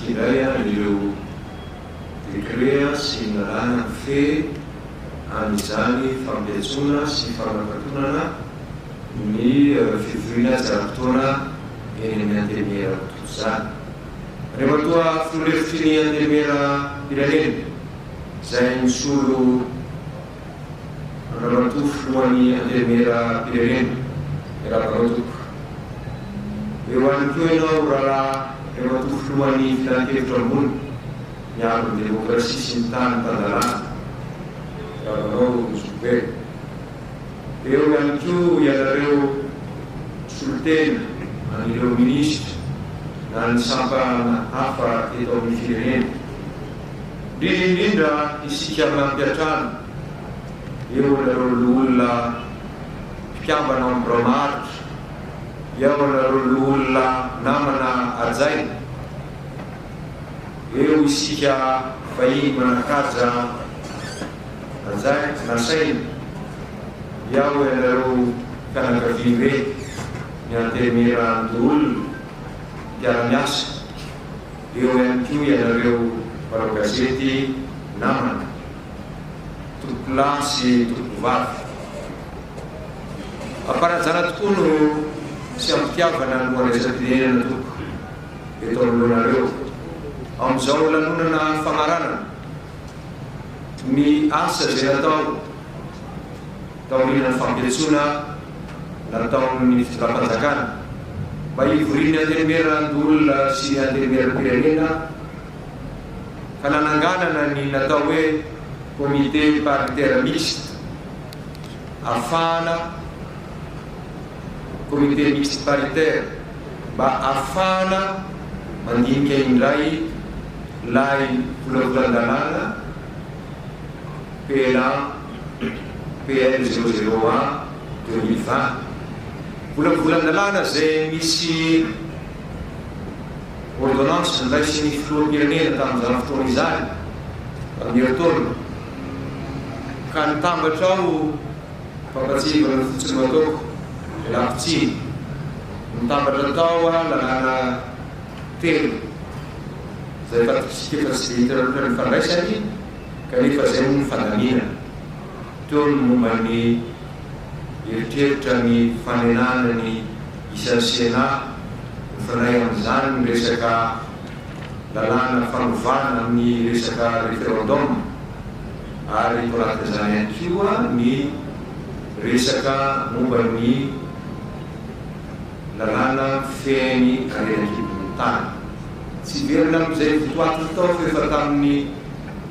antsika indray ireo décret sy ny lalàna mifehy an'izany fampiantsoana sy fanakatonana ny fivoriana tsy ara-potoana eny amin'ny Antenimiera toy izany. Andriamatoa Filoha Lefitry ny Antenimieram-pirenena izay misolo Andriamatoa Filohan'ny Antenimieram-pirenena, miarahaba anao tompoko. Eo ihany koa ianao rahalahy Andriamatoa Filohan'ny Filankevitra Ambony miaro ny demokrasia sy ny tany tan-dalàna, miarahaba anao zokibe. Eo ihany koa ianareo solontena an'ireo minisitra na ny sampana hafa eto amin'ny firenena. Indrindra indrindra isika mampiantrano eo anareo loholona mpikambana ao amin'ny birao maharitra, eo anareo loholona namana hajaina, eo isika vahiny manan-kaja hajaina, nasaina, eo ianareo fianakaviambe, ny antenimierandoholona, mpiara-miasa. Eo ihany koa ianareo mpanao gazety namana, tompokolahy sy tompokovavy. Am-panajana tokoa no sy am-pitiavana no andraisam-pitenenana tompoko eto anoloanareo amin'izao lanonana famaranana ny asa izay natao taorian'ny fampiantsoana nataon'ny fitondram-panjakana mba hivorian'ny Antenimierandoholona sy ny Antenimieram-pirenena ka nananganana ny natao hoe Comité paritaire mixte afahana Comité mixte paritaire mba afahana mandinika indray ilay volavolan-dalàna PLA PL 001 2020. Volavolan-dalàna izay misy ordonnance noraisin'ny filoham-pirenena tamin'izany fotoana izany, tamin'ny herintaona, ka nitambatra ao fampatsiahivana fotsiny no ataoko, ialako tsiny, nitambatra tao lalàna telo izay fantatsika fa tsy dia hita loatra ny ifandraisany, Kanefa izay moa ny fandaminana. Teo ny momba ny eritreritra ny fanenana ny isan'ny Sénat, mifandray amin'izany ny resaka lalàna fanovana amin'ny resaka référendum ary tao anatin'izany ihany koa ny resaka momba ny lalàna mifehy ny harena an-kibon'ny tany. Tsy hiverina amin'izay votoatiny tao fa efa tamin'ny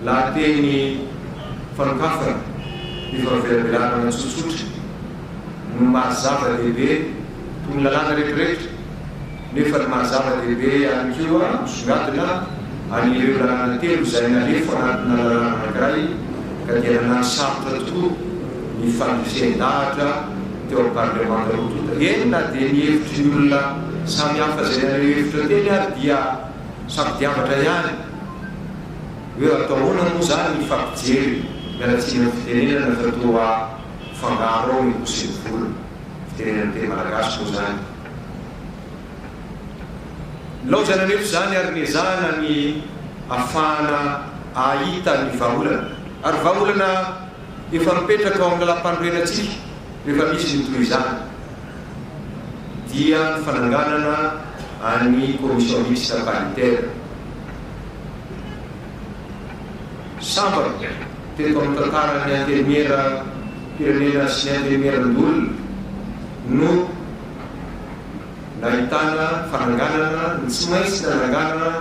lahateny fanokafana ny famelabelarana tsotsotra no maha zava-dehibe toy ny lalàna rehetrarehetra nefa ny maha zava-dehibe ihany koa misongadina an'ireo lalàna telo izay nalefa anatina lalàna anankiray ka dia nanano sarotra tokoa ny fandresen-dahatra teo amin'ny parlemanta roa tonta. Eny na dia ny hevitry ny olona samy hafa izay naneho hevitra teny ary dia saro-diavatra ihany. Hoe atao ahoana moa zany ny fampijery, miala tsiny amin'ny fitenenana fa toa fangaro ao ny hoho sy ny volo, fitenenana teny malagasy moa zany. Nilaozana anefa izany ary nezahana ny afahana ahita ny vahaolana. Ary vahaolana efa mipetraka ao amin'ny lalam-panorenantsika rehefa misy ny toy izany dia ny fananganana an'ny commission mixte paritaire. Sambany teto amin'ny tantaran'ny Antenimieram-pirenena sy ny Antenimierandoholona no nahitana fananganana ny tsy maintsy nananganana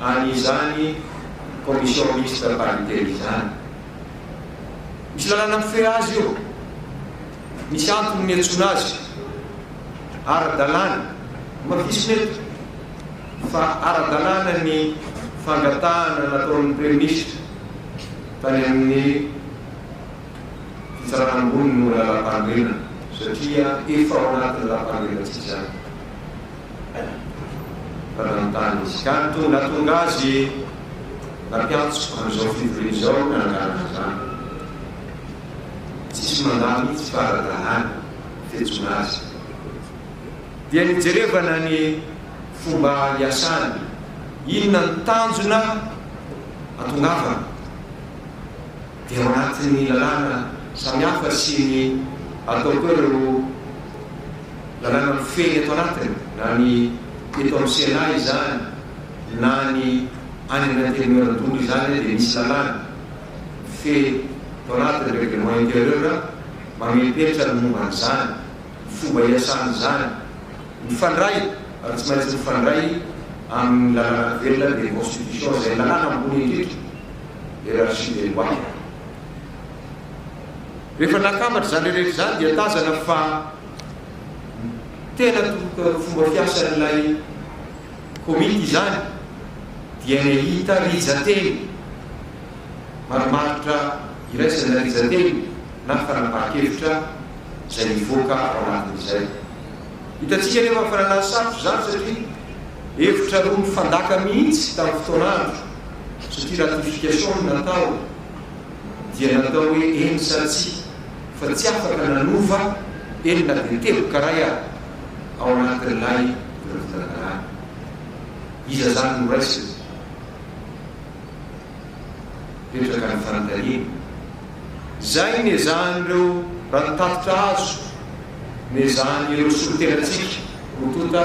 an'izany commission mixte paritaire izany. Misy lalàna mifehy azy io, misy antony niantsoana azy, ara-dalàna, hamafisina eto fa ara-dalàna ny fangatahana nataon'ny Praiminisitra tany amin'ny Fitsarana Ambony momba ny Lalàmpanorenana satria efa ao anatin'ny lalàmpanorenantsika izany. Fa nanontany izy. Ka ny nahatonga azy nampiantso an'izao fivoriana izao nananganana izany. Tsisy mandà mihitsy fa ara-dalàna ny fiantsoana azy. Dia nijerevana ny fomba hiasany. Inona ny tanjona atongavana? Dia ao anatin'ny lalàna samihafa sy ny ataoko hoe ireo lalàna mifehy ny ato anatiny, na ny eto amin'ny Sénat izany na ny any amin'ny Antenimierandoholona izany dia misy lalàna mifehy ato anatiny, règlement intérieur, mamepetra ny momba an'izany, ny fomba iasan'izany. Mifandray ary tsy maintsy mifandray amin'ny lalàna velona dia constitution izay lalàna ambony indrindra, hiérarchie des lois. Rehefa nakambatra izany rehetra izany dia tazana fa tena fomba fiasan'ilay komity izany dia ny hahita rijan-teny marimaritra iraisana rijan-teny na fanapahan-kevitra izay hivoaka ao anatin'izay. Hitantsika anefa fa nanasarotra izany satria hevitra roa mifandaka mihitsy tamin'ny fotoan'andro satria ratification no natao dia natao hoe eny sa tsia fa tsy afaka nanova eny na dia teboka iray ary ao anatin'ilay volavolan-dalàna. Iza izany no raisina? Mipetraka ny fanontaniana. Izay nezahan'ireo raha ny tatitra azo, nezahan'ireo solontenantsika roa tonta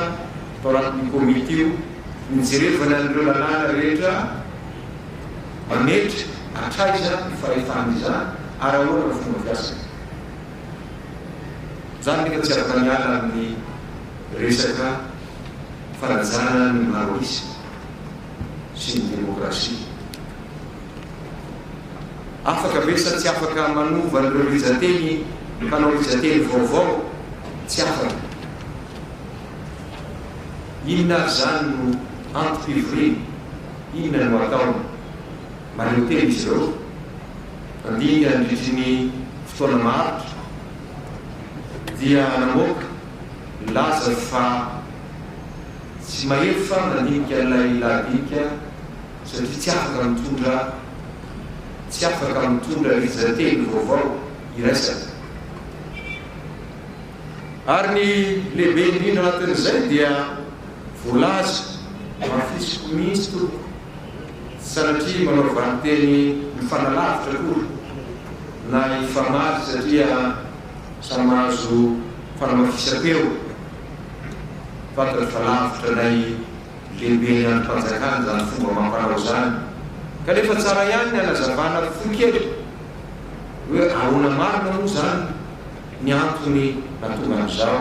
tao anatin'io komity io, nijerevana an'ireo lalàna rehetra mametra hatraiza ny fahefana izany ary ahoana ny fomba fiasany. Izany nefa tsy afaka miala amin'ny resaka fanajana ny maro an'isa sy ny demokrasia. Afaka ve sa tsy afaka manova an'ireo rijan-teny hanao rijan-teny vaovao? Tsy afaka. Inona ary izany no antom-pivoriana? Inona no ataony? Maneho tena izy ireo. Nandinika nandritry ny fotoana maharitra dia namoaka, nilaza fa tsy mahefa nandinika ilay lahadinika satria tsy afaka mitondra tsy afaka mitondra rijan-teny vaovao iraisana. Ary ny lehibe indrindra anatin'izay dia voalaza, hamafisiko mihitsy tompoko, tsy sanatria manao valinteny mifanalavitra akory na hifamaly satria samy mahazo fanamafisam-peo, fantatro fa lavitra anay Lehiben'ny andrim-panjakana izany fomba amam-panao izany. Kanefa tsara ihany ny hanazavana fohy kely hoe ahoana marina moa izany ny antony nahatonga an'izao.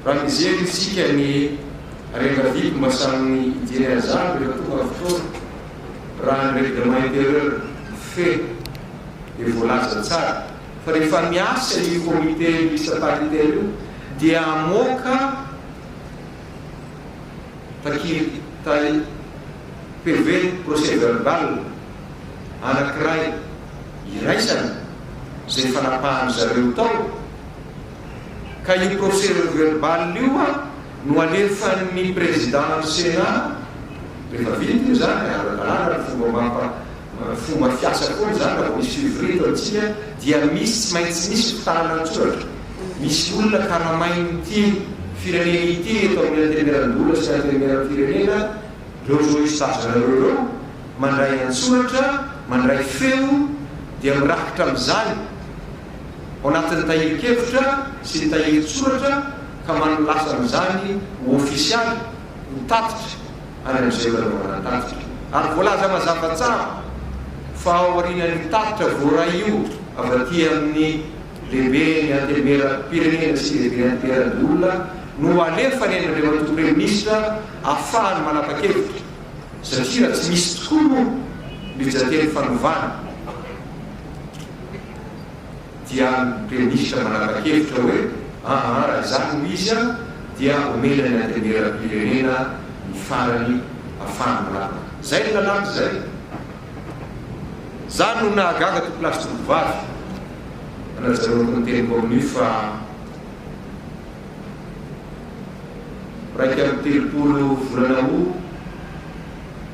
Raha mijery isika ny Rendraviako mba samy hijery an'izany rehefa tonga ny fotoana, raha ny règlement intérieur mifehy dia voalaza tsara fa rehefa miasa io comité mixte paritaire io dia hamoaka Takiry tay PV, procès verbal, anankiray iraisana izay fanapahan-dry zareo tao, ka io procès verbal io no alefan'ny président ny Sénat rehefa vita io izany, ara-dalàna ny fomba mampa fomba fiasa foana izany raha vao misy fivoriana eto amintsika dia misy tsy maintsy misy fitanana an-tsoratra. Misy olona karamain'ity firenena ity eto amin'ny Antenimierandoholona sy ny Antenimierampirenena, ireo zo isazanareo ireo, mandray an-tsoratra, mandray feo, dia mirakitra amin'izany ao anatin'ny tahirin-kevitra sy ny tahirin-tsoratra ka manolasa amin'izany ho ofisialy, ho tatitra any amin'izay olona anaovana tatitra. Ary voalaza mazava tsara fa ao aorianan'io tatitra voaray io avy aty amin'ny Lehiben'ny Antenimierampirenena sy Lehiben'ny Antenimierandoholona no alefany any Andriamatoa Praiminisitra afahany manapa-kevitra satria raha tsy misy tokoa moa ny rijan-teny fanovana dia ny Praiminisitra manapa-kevitra hoe aa raha izany no izy dia omena ny Antenimierampirenena ny farany afahany manapaka. Izay ny lalàna izay. Zany no nahagaga tompolahy sy tompovavy anajanonako ny teniko amin'io fa 31 volana août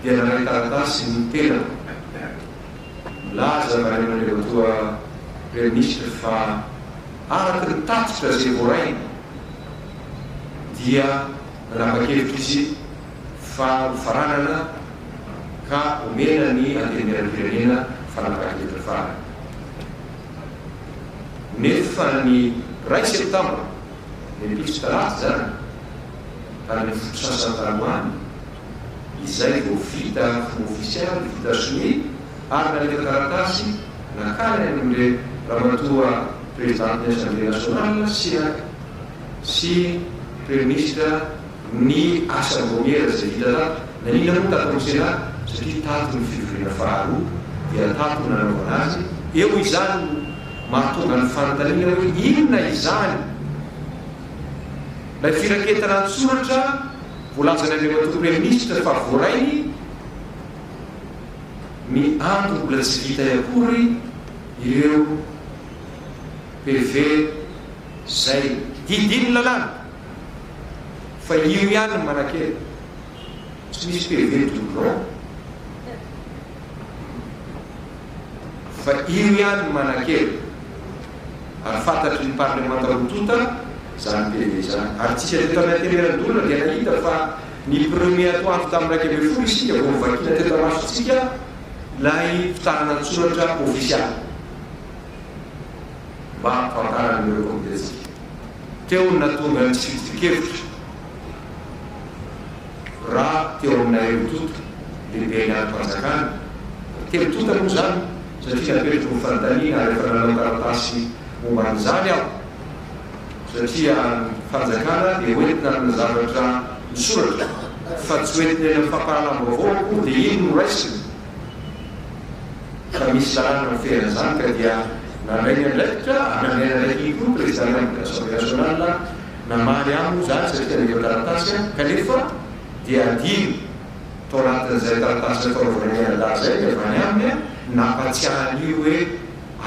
dia naray taratasy ny tenako milaza avy any amin'Andriamatoa Praiminisitra fa araka ny tatitra izay voarainy dia nanapa-kevitra izy. Fa ho faranana ka omena ny Antenimierampirenena fanapahan-kevitra farany. Nefa ny iray septambra, ny ampitso talata izany, tany amin'ny foko sasany tany ho any, izay vao vita fomba ofisialy, vita sonia ary nalefa taratasy nankany amin'ilay ramatoa Prezidantin'ny Assemblée Nationale sy sy Praiminisitra Ny asam-baomiera izay vita tato, naninona moa tato amin'ny Sénat? Satria tato ny fivoriana faharoa dia tato no nanaovana azy, eo izany no mahatonga ny fanontaniana hoe inona izany ilay firaketana an-tsoratra voalazan'Andriamatoa Praiminisitra fa voarainy ny andro mbola tsy vita akory ireo PV izay didin'ny lalàna. Fa io ihany ny manakely. Tsy misy PV doublon. Fa io ihany ny manakely. Ary fantatry ny parlemanta roa tonta izany PV izany. Ary tsika teto amin'ny Antenimierandoholona dia nahita fa ny premier atoandro tamin'ny 11 isika vao novakiana teto amasontsika ilay fitanana an-tsoratra ofisialy. Mba hampafantarana ireo komitentsika. Teo no nahatonga ny tsy fitovian-kevitra raha teo aminay roa tonta, lehiben'ny andrim-panjakana, telo tonta moa izany satria napetrako ny fanontaniana ary efa nanao taratasy momba an'izany aho satria ny fanjakana dia hoentina amina zavatra misoratra fa tsy hoentina eny amin'ny fampahalalam-baovao akory dia iny no raisina. Fa misy lalàna mifehy an'izany ka dia nandray ny andraikitra ary nandray ny andraikiny koa ny Président ny Assemblée Nationale namaly ahy moa izany satria nandefa taratasy aho kanefa dia adino tao anatin'izay taratasy nifanaovana mianadahy izay ny avy any aminy nampatsiahy an'io hoe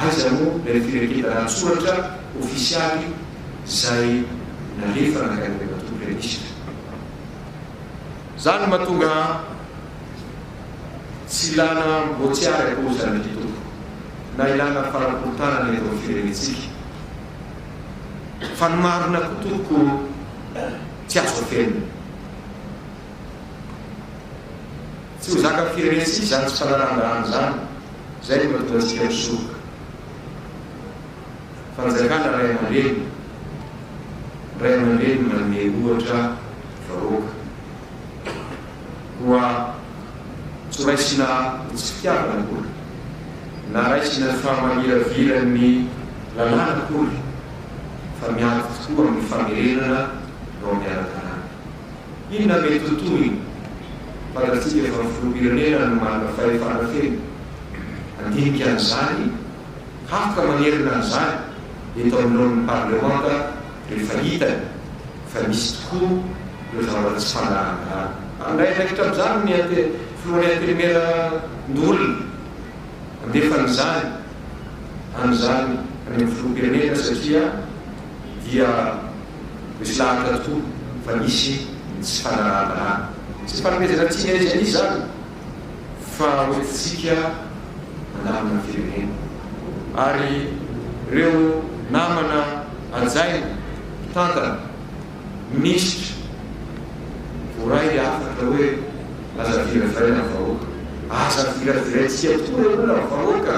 aiza moa ilay firaketana an-tsoratra ofisialy izay nalefa nankany Andriamatoa Praiminisitra. Izany no mahatonga Tsy ilana mbotsiary akory izany ry Tompoko, na ilana fanakorontanana eto amin'ny firenentsika. Fa ny marina koa tompoko tsy azo afenina. Tsy ho zakan'ny firenentsika izany tsy fanarahan-dalàna izany, izay no mahatonga antsika misoroka. Fanjakana ray aman-dreny, ray aman-dreny manome ohatra vahoaka. Koa tsy ho raisina ho tsy fitiavana akory, na raisina fa mamiravira ny lalàna akory, fa miady tokoa amin'ny famerenana no amin'ny ara-dalàna. Inona mety ho tohiny? Fantatsika fa ny filoham-pirenena no manana fahefana feno handinika an'izany, hafaka manerina an'izany eto anoloan'ny parlemanta rehefa hitany fa misy tokoa ireo zavatra tsy fanarahan-dalàna. Handray andraikitra amin'izany ny filohan'ny Antenimierandoholona, handefa an'izany an'izany any amin'ny filoham-pirenena satria dia resy lahatra tokoa fa nisy ny tsy fanarahan-dalàna. Tsy fanomezana tsiny an'iza n'iza izany fa hoentintsika mandamina ny firenena. Ary ireo namana hajaina, mpitantana, minisitra, voaray ilay hafatra hoe aza viraviraina ny vahoaka. Aza viraviraintsika tokoa re olona ny vahoaka,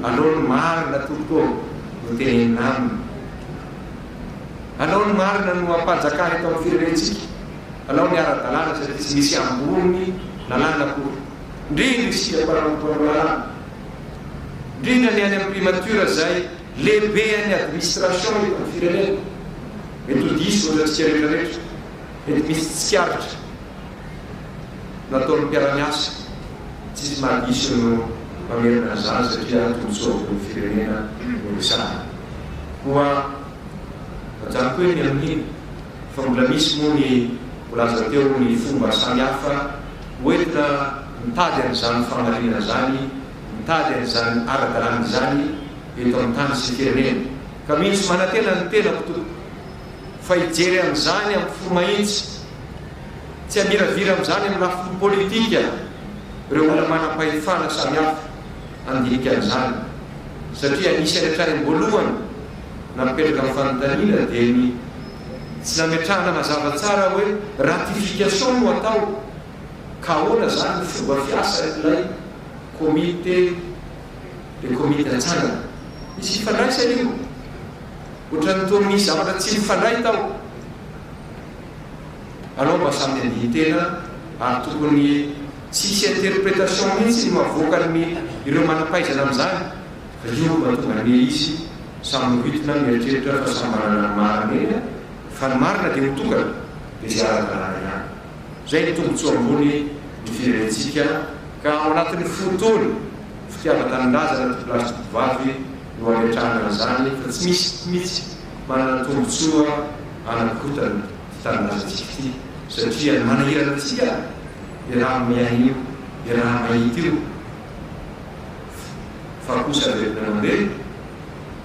aleo ny marina tompoko ô no tenenina aminy. Aleo ny marina no ampanjakana eto amin'ny firenentsika, aleo ny ara-dalàna satria tsy misy ambony lalàna akory. Indrindra isika mpanao lalàna, indrindra ny any amin'ny primature izay lehibean'ny administration eto amin'ny firenena. Mety ho diso ohatra antsika rehetra rehetra, mety misy tsikaritra nataon'ny mpiara-miasa, tsisy mahadiso no mamerina an'izany satria tombontsoa ambony firenena no resahana. Koa ajanoko eny amin'iny fa mbola misy moa ny voalaza teo ny fomba samihafa hoentina mitady an'izany fahamarinana izany, mitady an'izany ara-dalàna izany eto amin'ny tany sy firenena. Ka mino sy manantena ny tenako tompoko fa hijery an'izany amin'ny fo mahitsy, tsy hamiravira amin'izany amin'ny lafiny politika ireo olona manam-pahefana samihafa handinika an'izany satria anisan'ny hatrany am-boalohany napetraka ny fanontaniana dia ny tsy nametrahana mazava tsara hoe ratification no atao. Ka ahoana izany ny fomba fiasan'ilay komite, ilay komity atsangana? Misy ifandraisany io. Ohatran'ny toa misy zavatra tsy mifandray tao. Alao mba samy handini-tena ary tokony tsy hisy interprétation mihitsy no avoakan'ny ireo manam-pahaizana amin'izany fa io no mahatonga anie izy samy rythme mieritreritra fa samy manana ny marina eny fa ny marina dia ho tokana dia izay ara-dalàna ihany. Izay ny tombotsoa ambony ny firenentsika ka ao anatin'ny fotoana fitiavan-tanindrazana tompolahy sy tompovavy no ametrahana an'izany fa tsy misy mihitsy manana tombotsoa hanakorontana ity tanindrazantsika ity satria ny manahirana antsika dia raha miaina io dia raha mahita io fa kosa averina mandeha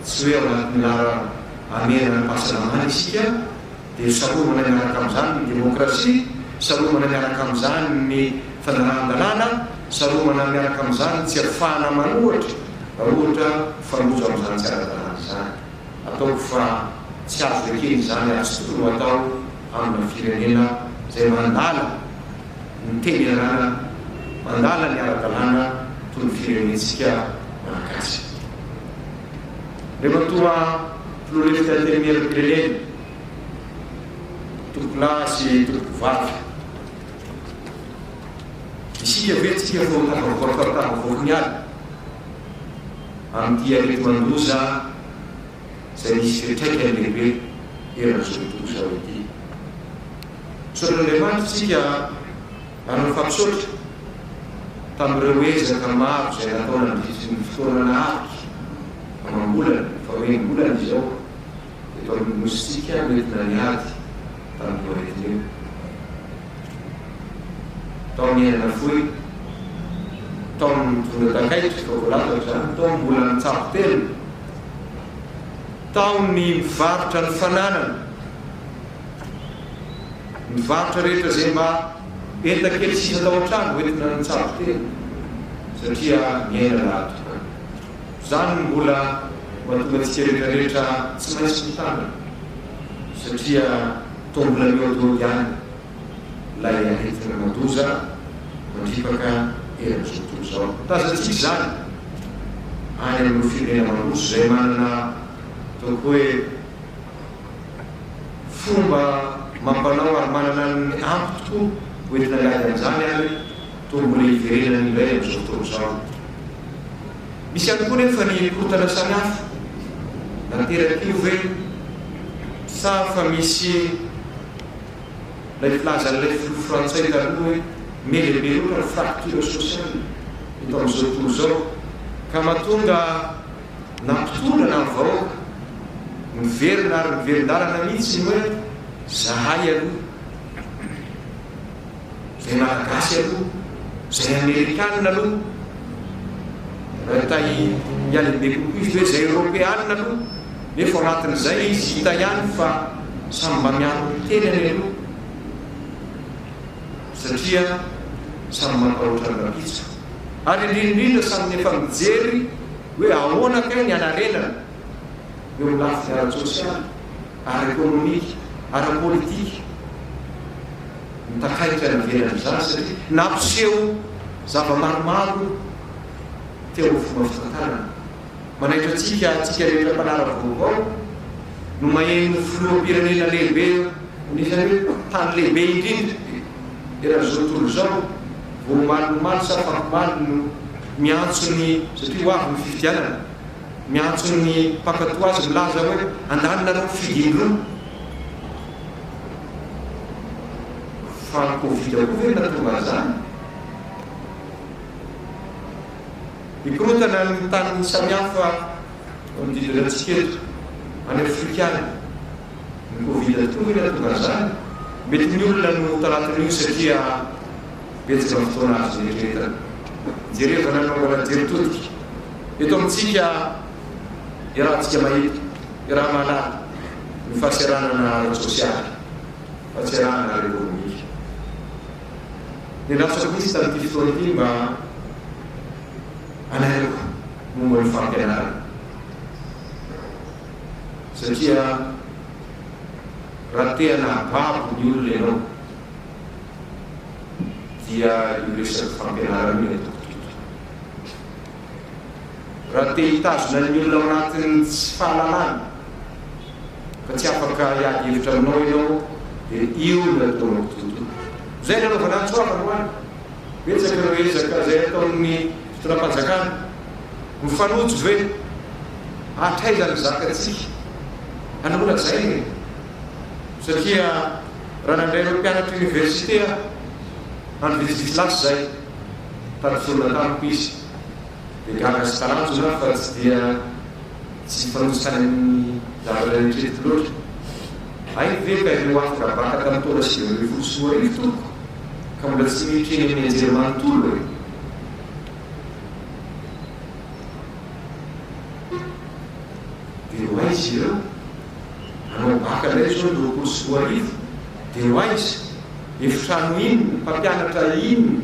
tsy hoe ao anatin'ny laharam-pahamehana ny fahasalamana isika dia saromana miaraka amin'izany ny demokrasia, saromana miaraka amin'izany ny fanarahan-dalàna, saromana miaraka amin'izany ny tsy afahana manohatra raha ohatra mifanojo amin'izany tsy ara-dalàna izany. Ataoko fa tsy azo ekena izany ary tsy tokony ho atao amina firenena izay mandala ny teny ialana, mandala ny ara-dalàna toy ny firenentsika Malagasy. Andriamatoa Filoha Lefitry Antenimierampirenena, Tompokolahy sy Tompokovavy, isika ve tsika vao tafavoaka tafavoaky ny ala amin'ity areti-mandoza izay nisy fiantraikany lehibe eran'izao tontolo izao ity? Misaotra Andriamanitra isika ary mifampisaotra tamin'ireo ezaka maro izay natao nandritry ny fotoana naharitra amam-bolana, efa ho enim-bolana izao, teto amin'ny Nosintsika nentina niady tamin'io aretina io. Tao ny aina nafoy, tao ny nitondra takaitra, efa voalazako izany, tao ny mbola nitsabo tena, tao ny mivarotra ny fananana, Ny varotra rehetra izay mba entan-kely sisa tao an-trano hoentina nitsabo tena satria miaina lahatokana. Izany no mbola mahatonga antsika rehetra rehetra tsy maintsy mitandrina satria toa mbola mihaodihaody ihany ilay aretina mandoza mandripaka eran'izao tontolo izao. Tazantsika izany any amin'ireo firenena mandroso izay manana ataoko hoe Fomba mampanao ary manana ny ampy tokoa ho entina miady amin'izany ary toa mbola hiverenany indray amin'izao fotoana izao. Misy ihany koa nefa ny korontana samihafa naterak'io ve sa fa misy ilay filazan'ilay filoha frantsay taloha hoe melehibe loatra ny fracture sociale eto amin'izao tontolo izao ka mahatonga na mpitondra na ny vahoaka, miverina ary miverin-dalana mihitsy ny hoe zahay aloha, zay Malagasy aloha, zay Amerikanina aloha, raha ta hialehibe kokoa izy hoe zay Eoropeanina aloha, nefa ao anatin'izay izy hita ihany fa samy mba miaro ny tenany aloha satria samy matahotra ny rampitso ary indrindra indrindra samy efa mijery Hoe ahoana kay ny hanarenana eo amin'ny lafiny ara-tsosialy, ara-ekonomika, ara-politika ny takaitra nivelan'izany satria nampiseho zava-maromaro teo amin'ny fomba fitantanana. Manaitra antsika, antsika rehetra mpanara-vaovao no maheno filoham-pirenena lehibe anisan'ny hoe tany lehibe indrindra eran'izao tontolo izao vao omaly omaly sa afakomaly no miantso ny, satria ho avy ny fifidianana, miantso ny mpankatò azy milaza hoe andany nareo mifidy indroa. Fa ny covid koa ve no nahatonga an'izany? Mikorontana ny tany samihafa manodidina antsika eto, any Afrika any. Ny covid tokoa ve no nahatonga an'izany? Mety ny olona no tanatin'io satria Betsaka ny fotoana azo eritreretana. Jerevana ny anaovana jery todika. Eto amintsika iarahantsika mahita, iaraha-mahalala ny fahaseranana ara-tsosialy, fahaseranana ara-ekonomika. Niandrasako mihitsy tamin'ity fotoana ity mba hanairako momba ny fampianarana. Satria raha te hanahababo ny olona ianao, Dia io resaka fampianarana io ny ataoko toto. Raha te hitazona ny olona ao anatin'ny tsy fahalalana ka tsy afaka hiady hevitra aminao ianao dia io no ataonao kitototo. Izay no anaovana antso avo androany. Betsaka ireo ezaka izay ataon'ny fitondram-panjakana. Mifanojo ve? Hatraiza ny zakantsika? Aleo lazaina e! Satria raha nandray ireo mpianatra université aho, andro vitsivitsy lasa izay, tady sorona tamiko izy. Dia gaga sy talanjona aho fa tsy dia tsy mifanojo tany amin'ny zavatra eritreretiko loatra. Hay ve ka ireo afaka baka tamin'ny taona 2019 tompoko ka mbola tsy miditra eny amin'ny anjerimanontolo e! Dia ho aiza ireo? Hanao baka indray izao ny 2020? Dia ho aiza? Efitrano inona, mpampianatra inona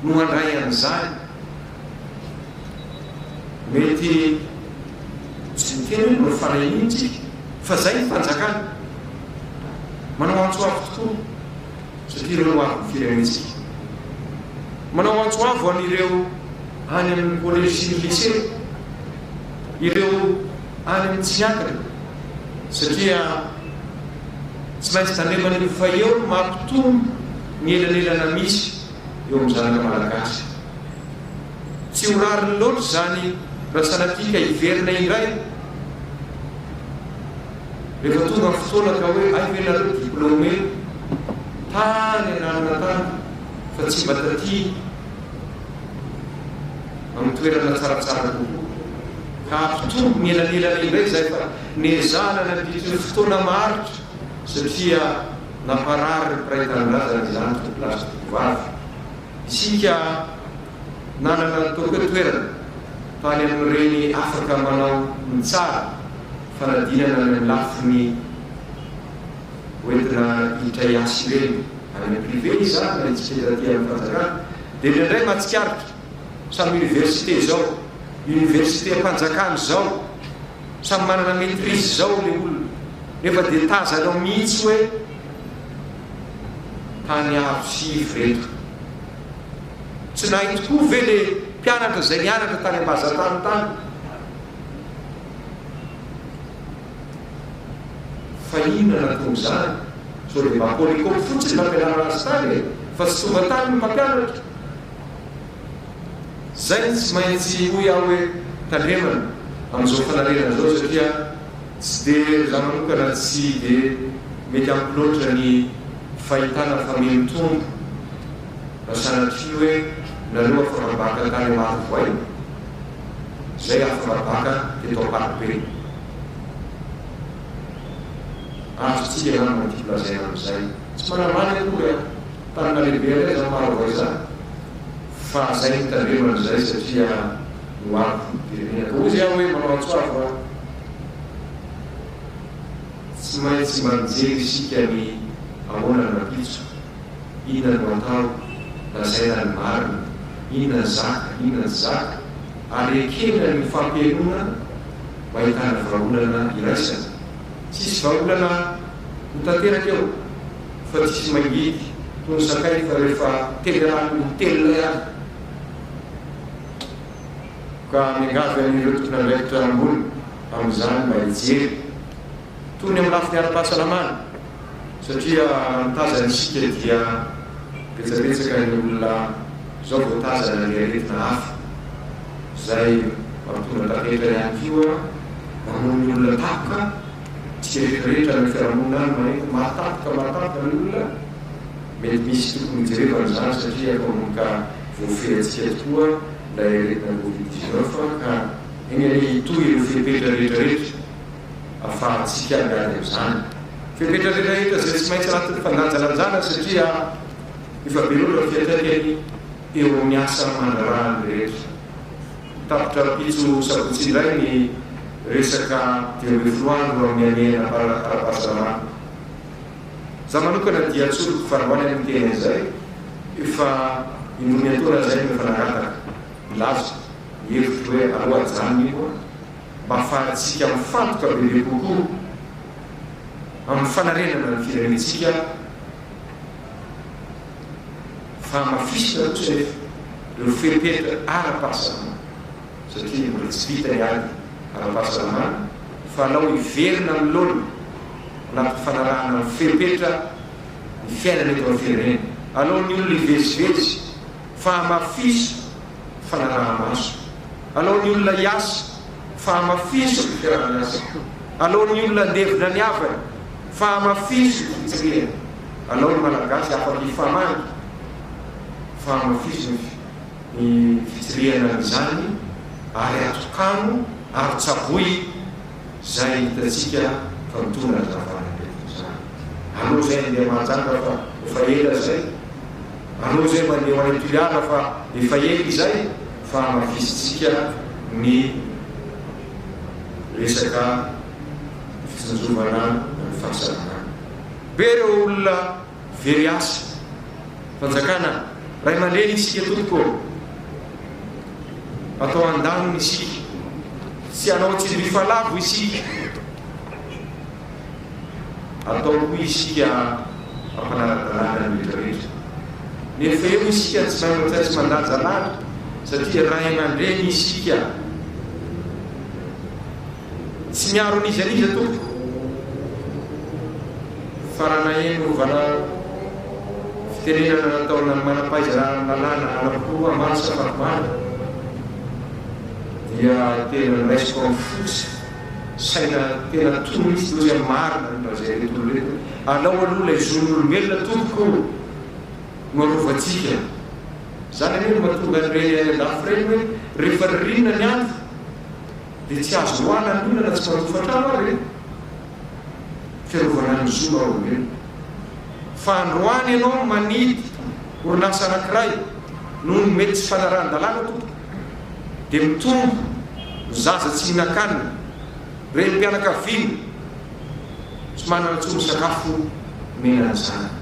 no handray an'izany? Mety tsy miteny hoe manao fanahiniana isika fa zay ny fanjakana. Manao antso avo tokoa satria ireo no avin'ny firenentsika. Manao antso avo an'ireo any amin'ny collège sy ny lycée, ireo any amin'ny tsy miankina satria tsy maintsy tandremana fa eo no mampitombo ny elanelana misy eo amin'ny zanaka malagasy. Tsy ho rariny loatra izany raha sanatria ka hiverina indray rehefa tonga ny fotoana ka hoe hay ve nareo diplômé tany ananona tany fa tsy mba taty amin'ny toerana tsaratsara kokoa ka hampitombo ny elanelana indray izay fa nezahana nandritry ny fotoana maharitra satria namparary ny mpiray tanindrazana izany tompolahy sy tompovavy. Isika nanana ny ataoko hoe toerana tany amin'ireny afaka manao ny tsara fanadinana any amin'ny lafiny hoentina hiditra hiasa ireny, any amin'ny privé izany na isika taty amin'ny fanjakana, dia indraindray mahatsikaritra samy université izao, université-mpanjakana izao, samy manana maitrise izao ilay olona nefa dia tazanao mihitsy hoe tany avo sy ivo reto. Tsy nahay tokoa ve le mpianatra izay nianatra tany Ambazatany tany? Fa inona nahatonga izany? Sao dia mba polycope fotsiny nampianarana azy tany e? Fa tsy tonga tany ny mpampianatra. Zay no tsy maintsy hoy aho hoe tandremana amin'izao fanarenana izao satria tsy dia za manokana tsy dia mety amiko loatra ny fahitana fa mitombo raha sanatria hoe nareo afaka baka tany Marovoay zay afaka baka teto Amparibe. Azontsika angamba ny tiako lazaina amin'izay. Tsy manambany akory aho. Tanana lehibe indray izany Marovoay izany. Fa zay no tandremana izay satria ho avy ny firenena. Ka hoy aho hoe manao antso avo aho. Tsy maintsy mba mijery isika ny ahoana ny rampitso, inona no atao, lazaina ny marina, inona ny zaka, inona ny tsy zaka, ary ekena ny fampihainoana mba ahitana vahaolana iraisana. Tsisy vahaolana ho tanteraka eo fa tsisy mangidy toy ny sakay fa rehefa tenerany mitelina ihany. Ka miangavy an'ireo tompon'andraikitra ambony amin'izany mba hijery toy ny amin'ny lafiny ara-pahasalamana satria raha mitazana isika dia betsabetsaka ny olona izao vao tazana ny aretina hafa izay mampitondra taretra ihany koa mamono ny olona tampoka Tsika rehetra rehetra any fiarahamonina any maheno mahatapoka mahatapoka ny olona, mety misy tokony hijerevana izany satria efa manomboka voafehintsika tokoa ilay aretina covid 19 ka enga anie hitohy ireo fepetra rehetra rehetra afahantsika miady amin'izany. Fepetra rehetra rehetra izay tsy maintsy anatin'ny fandanjalanjana satria efa be loatra ny fiantraikany eo amin'ny asa aman-draharahan'ny rehetra. Tapitra rahampitso sabotsy indray ny resaka 15 andro amin'ny hamehana ara-pahasalamana. Za manokana dia tsoriko fa androany aho miteny an'izay, efa indroa miantaona zay no efa nangataka, nilaza ny hevitro hoe aleo ajanona io mba afahantsika mifantoka bebe kokoa amin'ny fanarenana ny firenentsika. Fa hamafisina kosa anefa ireo fepetra ara-pahasalamana satria mbola tsy vita ny ady ara-pahasalamana fa alao hiverina amin'ny laoniny anatin'ny fanarahana ny fepetra ny fiainana eto amin'ny firenena. Alao ny olona hivezivezy fa hamafiso ny fanaraha-maso. Alao ny olona hiasa fa hamafiso ny fiaraha-miasa. Alao ny olona handevina ny havany fa hamafiso ny fitsirihana. Alao ny Malagasy afaka hifamangy fa hamafiso ny fitsirihana an'izany ary atokano ary tsaboy izay hitantsika fa mitondra an'izany valan'aretina izany. Aleo izay handeha Mahajanga fa efa ela izay. Aleo izay mandeha ho any Toliara fa efa ela izay fa hamafisintsika ny resaka fitsinjovana ny fahasalamana. Be ireo olona very asa. Fanjakana, ray aman-dreny isika tompoko ô. Atao andaniny isika. Tsy hanao tsindrifalavo isika. Atao koa isika hampanara-dalàna ny rehetra rehetra. Nefa eo isika tsy mahay tsy mandaja lala satria ray aman-dreny isika. Tsy miaro an'iza n'iza tompoko fa raha naheno vala fitenenana nataona manam-pahaizana ara-lalàna anankiroa Mars Fatimana dia tena noraisiko amin'ny fo sy saina tena tony mihitsy dia ozy marina ny lazain'ireto olona ireto alao aloha ilay zon'olombelona tompoko no arovantsika izany anie no mahatonga an'ireny any andafy ireny hoe rehefa ririnina ny andro Dia tsy azo roahana ny olona na tsy manofa trano ary e! Fiarovana ny zo maha olombelona. Fa androany ianao manidy orinasa anankiray noho ny mety tsy fanarahan-dalàna tompoko dia mitombo ny zaza tsy mihinan-kanina, renim-pianakaviana tsy manana intsony sakafo omena ny zanany.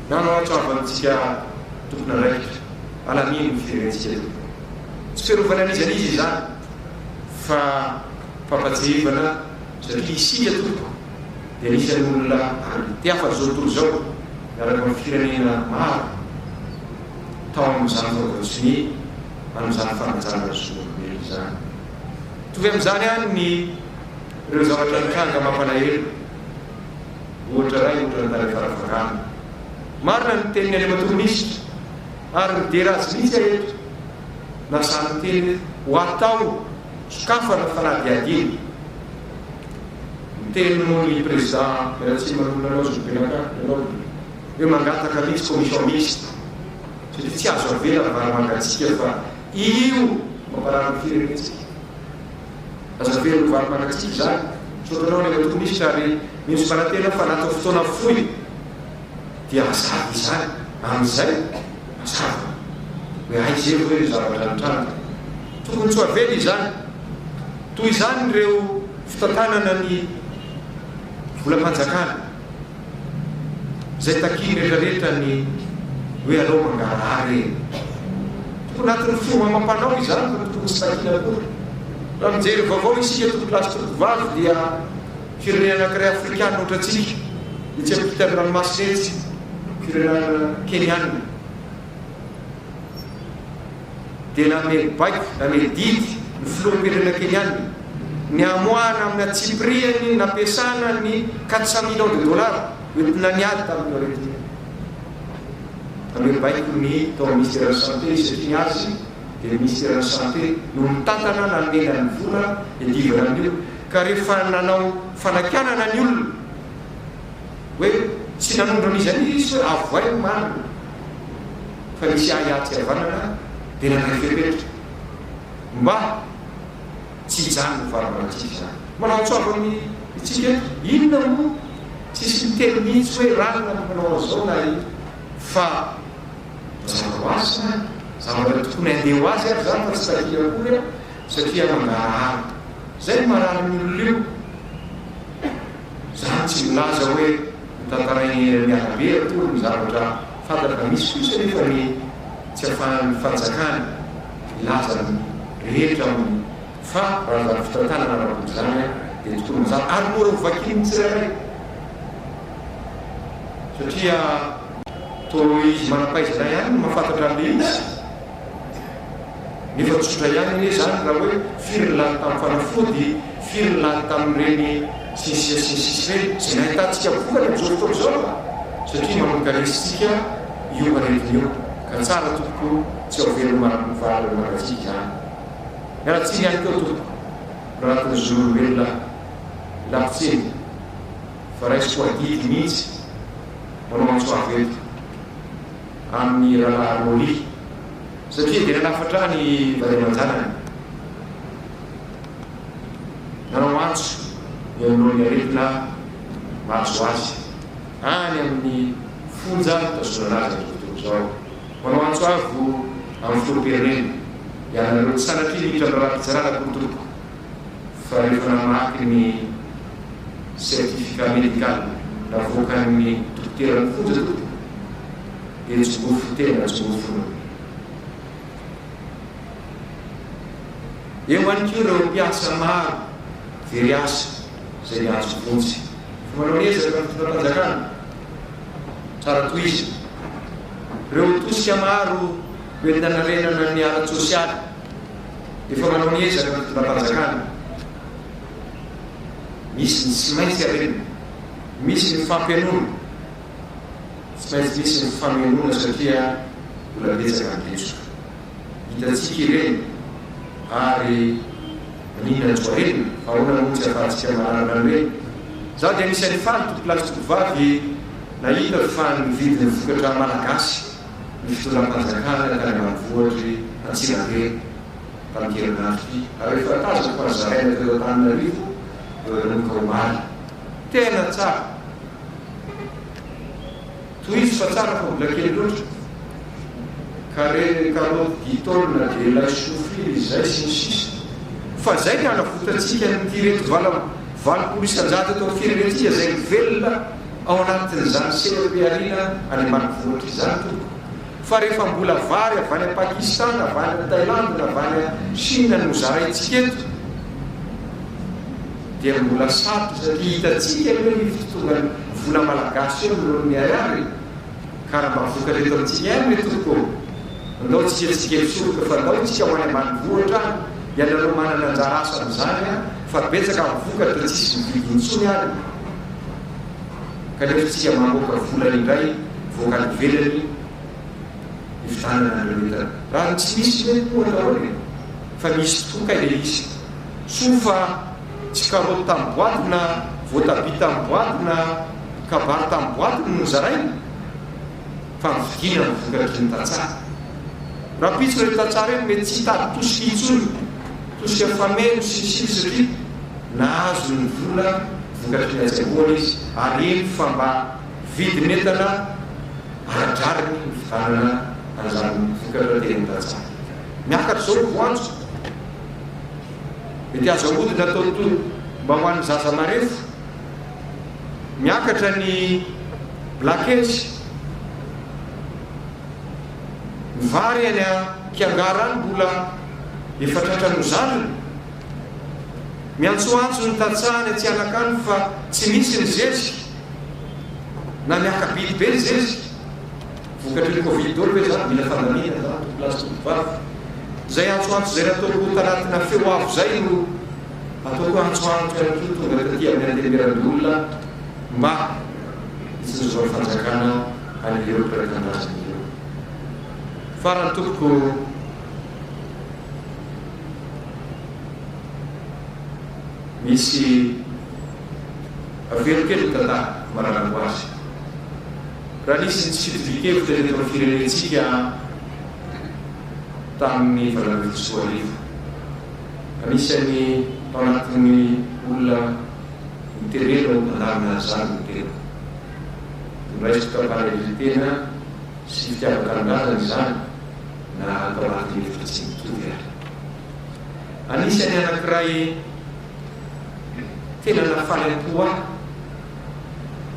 Na no hahatravantsika tompon'andraikitra alamino ny firenentsika tompoko. Tsy fiarovana an'iza n'iza izany fa fampatsiahivana satria isika tompoko dia anisan'ny olona te hafa izao tontolo izao miaraka amin'ny firenena maro tao amin'izany fanaovan-tsonia amin'izany fanajana ny zon'olombelona izany. Mitovy amin'izany ihany ny ireo zavatra nitranga mampalahelo. Ohatra iray ohatra ny tany Farafangana. Marina ny tenin'ny Andriamatoa Minisitra ary midera azy mihitsy aho eto na sahy miteny hoe ho atao sokafana fanadihadiana. Miteny moa ny Président Ratsimanolona Zobenaka Grenoble hoe mangataka mihitsy commission mixte satria tsy azo avela ny vary mangatsiaka fa io mamparary ny firenentsika. Aza very ho vary mangatsiaka izany. Misaotra anao Andriamatoa Minisitra ary mino sy manantena aho fa anatin'ny fotoana fohy dia hazava izany. Amin'izay mazava hoe aiza eo hoe zavatra nitranga. Tokony tsy ho avela izany. Toy izany ireo fitantanana ny volam-panjakana. Izay takiany rehetra rehetra ny hoe aleo mangarahara e! Tokony anatin'ny fomba amam-panao izany fa tokony tsy takiana akory. Raha mijery vaovao isika tompokolahy sy tompokovavy dia firenena anankiray afrikana ohatrantsika etsy ampitan'ny ranomasina etsy, firenena keniana. dia nanome baiko, nanome didy ny filoham-pirenena Keniana ny hamoahana amin'ny antsipiriany nampiasana ny 400 millions de dollars hoentina niady tamin'io aretina io. Nanome baiko ny tao amin'ny minisiteran'ny santé izy satria ny azy dia ny minisiteran'ny santé no mitantana nanomena ny vola iadivana amin'io ka rehefa nanao fanakianana ny olona hoe tsy nanondro an'iza an'iza izy hoe avohay ny marina fa nisy ahiahy tsy havanana dia nandray fepetra mba tsy hijanona ho varo-mangatsiaka izany. Manao antso avo amin'ny isika eto, inona moa tsisy miteny mihitsy hoe rariny ny manao an'izao na ino fa mazava ho azy izany, zavatra tokony handeha ho azy ary izany fa tsy takiana akory satria mangarahara. Izay no marary ny olona io. Izany tsy milaza hoe Notantarain'i Eny amin'ny arabe akory ny zavatra fantatra misy kosa anefa ny tsy afahan'ny fanjakana milaza ny rehetra aminy fa raha izany fitantanana ara-bola izany dia tokony mazava ary mora ho vakian'ny tsirairay satria. Toa izy manam-pahaizana ihany no mahafantatra an'ilay izy. Nefa tsotra ihany anie izany raha hoe firy ny lany tamin'ny fanafody, firy ny lany tamin'ireny sy ny sisa sy ny sisa ireny, izay nahitantsika vokany amin'izao fotoana izao satria manomboka resintsika io aretina io. Ka tsara tompoko tsy ao veloma valo mangatsiaka izany. Miala tsiny ihany koa tompoko raha anatin'ny zon'olombelona ilako tsiny fa raisiko adidy mihitsy manao antso avo eto amin'ny rahalahy Rolly satria dia nanafatra ahy ny vady aman-janany nanao antso mialoha ny aretina mahazo azy any amin'ny fonja mitazonana azy amin'izao fotoana izao. Manao antso avo amin'ny filoham-pirenena ianareo tsy sanatria miditra amin'ny raharaham-pitsarana akory tompoko fa rehefa namaky ny certificat médical navoakan'ny dokoteran'ny fonja tompoko dia jongofo tena jongofo Eo ihany koa ireo mpiasa maro very asa izay miantso vonjy. Fa manao ny ezaka ny fitondram-panjakana. Tsara tohizina. Ireo tosika maro hoentina hanarenana ny ara-tsosialy. Efa manao ny ezaka ny fitondram-panjakana. Misy ny tsy maintsy arenina. Misy ny fampianona. Tsy maintsy misy ny famenoana satria mbola betsaka ny lesoka. Hitantsika ireny ary maninona no arenina? Fa ahoana moa tsy ahafahantsika mananana an'ireny? Izaho dia anisan'ny faly tompolahy sy tovovavy nahita fa nividy ny vokatra malagasy ny fitondram-panjakana tany ambanivohitr'i Antsirabe tamin'ity herinandro ity ary efa tazako fa nozaraina teto Antananarivo nanomboka omaly. Tena tsara! Tohizo fa tsara fa mbola kely loatra. Carré, carotte, gitol dia laisoa firy izay sy ny sisa Fa zay ny hanavotantsika an'ity reto 88% eto amin'ny firenentsika izay mivelona ao anatin'izany seha-pihariana any ambanivohitra izany tompoko. Fa rehefa mbola vary avy any Pakistan, avy any Thaïlande na avy any Chine no zaraintsika eto dia mbola sarotra satria hitantsika anie ny fitontongan'ny vola malagasy eo anoloan'ny ariary e! Ka raha mba vokatra eto amintsika ihany re tompoko ô! Ndao tsika tsy kely soroka fa ndao tsika ho any ambanivohitra any, ianareo manana anjara asa amin'izany an, fa betsaka ny vokatra tsisy mividy intsony any, kanefa tsika mamoaka vola indray mivoaka any ivelany hividanana an'ireo entana. Raha ny tsy misy ve moa atao ahoana e? Fa misy tokoa kay le izy. Soa fa tsy karoty tamin'ny boaty na voatabia tamin'ny boaty na kabary tamin'ny boaty no nozaraina fa mividiana ny vokatry ny tantsaha. Rahampitso ireny tantsaha ireny mety tsy hitady tosika intsony, tosika fameno sy ny sisa satria nahazo ny vola vokatry ny hatsembohana izy ary eny fa mba vidin'entana ara-drariny ny fividianana an'izany vokatra teny amin'ny tantsaha. Miakatra izao ny voanjo. Mety azo ahodina atao toy mba ho an'ny zaza marefo. Miakatra ny blakesy. Ny vary any Kiangara any mbola efa tratran'ny hozanina. Miantsoantso ny tantsaha any Tsianaka any fa tsy misy ny zezika na miaka-bidy be ny zezika. Vokatry ny covid daholo ve zany? Mila fandaminana zany tompolahy sy tompovavy. Zay antsoantso zay nataoko tanatina feo avo zay no ataoko antsoantso ihany koa tonga taty amin'ny antenimierandoholona mba hitsinjovan'ny fanjakana an'ireo mpiray tanindrazana ireo. Farany tompoko, misy avelo kely ny tantara maranako azy. Raha nisy ny tsy fitovian-kevitra teto amin'ny firenentsika tamin'ny 2018, anisan'ny tao anatin'ny olona noterena ho mpandamina an'izany ny tenako. Noraisiko tam-panetren-tena sy fitiavan-tanindrazana izany na tao anatin'ny hevitra tsy mitovy ary. Anisan'ny anankiray tena nahafaly am-po ahy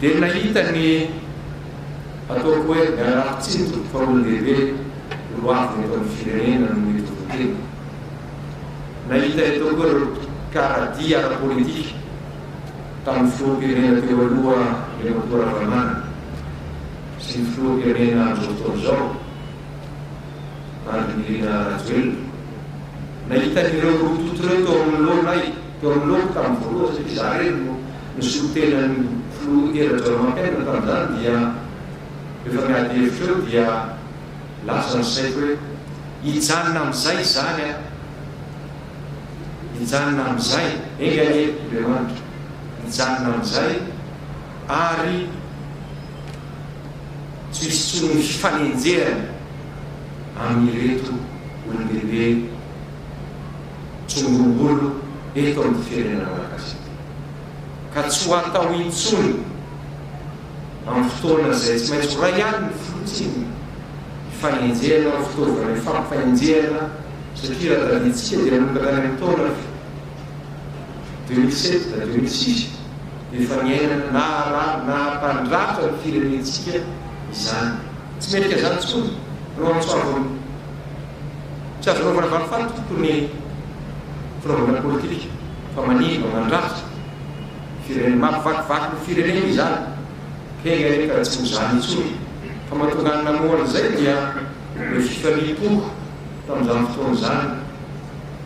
dia nahita ny ataoko hoe miala tsiny tompoko fa olon-dehibe olo avy eto amin'ny firenena no mety ho teny. Nahita ny ataoko hoe ireo mpikaradia ara-politika tamin'ny filoham-pirenena teo aloha Andriamatoa Ravalomanana. sy ny filoham-pirenena amin'izao fotoana izao, Andry Nirina Rajoelina. Nahita an'ireo roa tonta ireo teo amin'ny lohanay, teo amin'ny lohako tamin'ny voalohany satria izaho irery no nisolo tena ny filoha Hery Rajaonarimampianina tamin'izany dia rehefa miady hevitra eo dia lasa ny saiko hoe hijanona amin'izay izany aho. Hijanona amin'izay, enga anie Andriamanitra, hijanona amin'izay ary tsy hisy intsony ny fifanenjehana amin'ireto olon-dehibe tsongombolo eto amin'ity firenena malagasy ity. Ka tsy ho atao intsony amin'ny fotoana izay tsy maintsy ho ray ihany ny filoha tsinona hifanenjehana ho fitaovana hifampifanenjehana satria raha tadidintsika dia nanomboka tany amin'ny taona 2007 na 2006 dia efa niainana naharary nahampandratra ny firenentsika izany. Tsy mendrika izany intsony no antso avo tsy azo anaovana valifaty tompoko ny fanaovana politika fa manimba mandratra Firenena mampivakivaky ny firenena izany, enga anie ka tsy ho izany intsony, fa mahatonga ny namoha an'izay dia ilay fifaliam-poko tamin'izany fotoana izany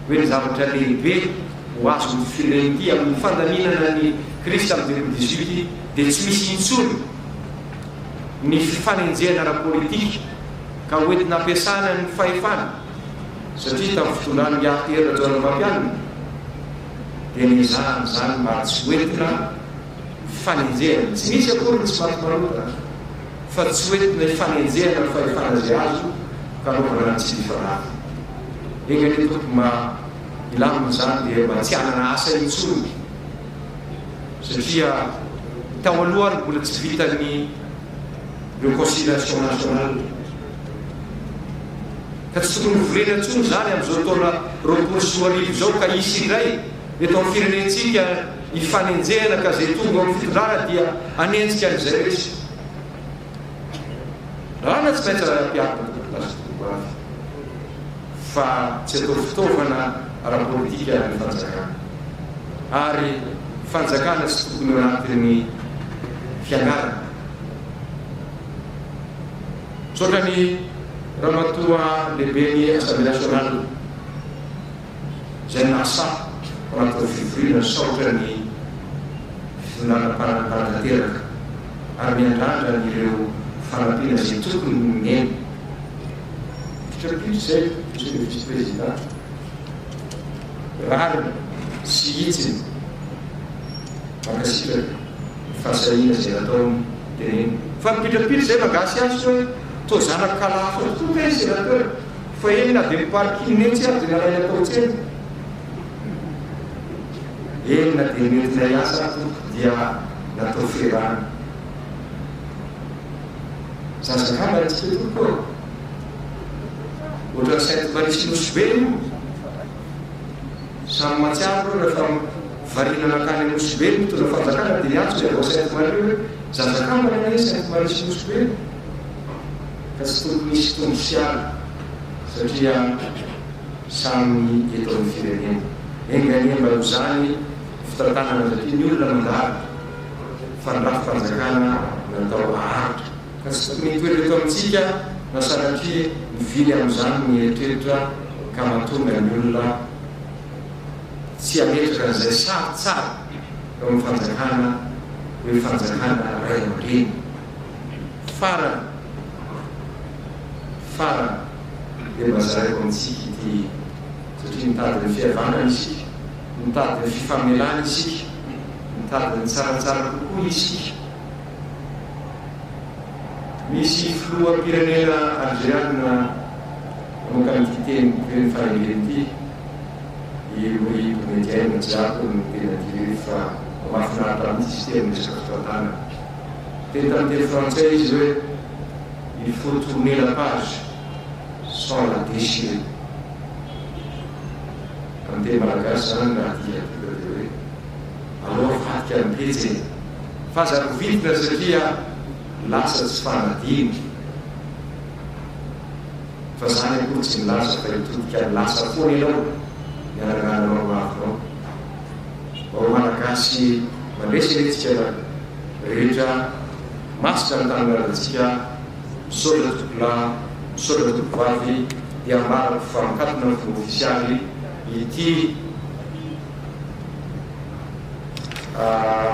hoe ny zavatra lehibe ho azon'ity firenena ity amin'ny fandaminana ny crise tamin'ny 2018 dia tsy misy intsony ny fifanenjehana ara-politika ka hoentina ampiasana ny fahefana satria tamin'ny fitondran'i Hery Rajaonarimampianina dia nezahana izany mba tsy ho entina hifanenjehana. Tsy misy akory ny tsy maty manota fa tsy ho entina hifanenjehana ny fahefana izay azo ka anaovana ny tsy mifanaraka. Enga anie Tompo mba hilamina izany dia mba tsy hanana asa intsony satria tao aloha ary mbola tsy vita ny reconciliation nationale. Ka tsy tokony ho volena intsony izany amin'izao taona 2020 izao ka hisy indray eto amin'ny firenentsika ny fanenjehana ka izay tonga eo amin'ny fitondrana dia hanenjika an'izay resy. Lalàna tsy maintsy ampiharina tompoko lahy sy tompoko vavy fa tsy atao fitaovana ara-politika ny fanjakana. Ary fanjakana tsy tokony ao anatin'ny fiangarana. Misaotra ny Ramatoa Lehiben'ny Assemblée Nationale izay nahasahy tao anatin'ny fivoriana nisaotra ny fitondrana mpanatanteraka ary miandrandra an'ireo fanampiana izay tokony nomena. Pitrapitra izay Monsieur le Vice-Président. Rariny sy hitsiny. Mankasitraka ny fahasahiana izay nataony teneno. Fa mipitrapitra izay magasy azy hoe toa zanak'i kala hafa tokoa kay sénateur fa eny na dia ny parking etsy ary dia nalaina tao tsena. Eny na dia nentinay hiasa ary tompoko dia natao ferana. Zaza kambana isika tompoko ô. Ohatran'ny Sainte Marie sy Nosy Be io. Samy mahatsiaro ireo rehefa variana nankany Nosy Be ny mpitondra fanjakana dia niantso ilay vao Sainte Marie hoe zaza kambana anie Sainte Marie sy Nosy Be ka tsy tokony hisy tombo sy ala satria samy eto amin'ny firenena. Enga anie mba ho izany ny fitantanana satria ny olona mandalo fa ny rafi-panjakana natao haharitra ka tsy tokony hitoetra eto amintsika na sanatria mivily amin'izany ny eritreritra ka mahatonga ny olona tsy hametraka an'izay sary tsara eo amin'ny fanjakana hoe fanjakana ray aman-dreny. Farany, farany dia mba zaraiko amintsika ity satria mitady ny fihavanana isika, mitady ny fifamelana isika, mitady ny tsaratsara kokoa isika. Misy filoham-pirenena Alzerianina namoaka an'ity teny feno fahendrena ity, i Houari Boumediene, tsy ako no tena tia fa mahafinaritra mihitsy izy ity amin'ny resaka fitantanana. Niteny tamin'ny teny frantsay izy hoe, Il faut tourner la page sans la déchirer. Amin'ny teny malagasy izany raha adika tonga dia hoe, aleo avadika ny pejy e! Fa aza rovitina satria lasa tsy fanadino. Fa zany akory tsy milaza fa hitodika lasa foana ianao ny hanangananao ny hoavinao. Mba ho Malagasy mandresy anie tsika rehetra masina ny tanindrazantsika. Misaotra tompolahy, misaotra tompovavy, dia ambarako fa mikatona ny fomba ofisialy ity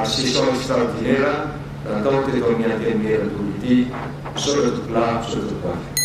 session extraordinaire natao teto amin'ny Antenimierandoholona ity. Misaotra tompolahy, misaotra tompovavy.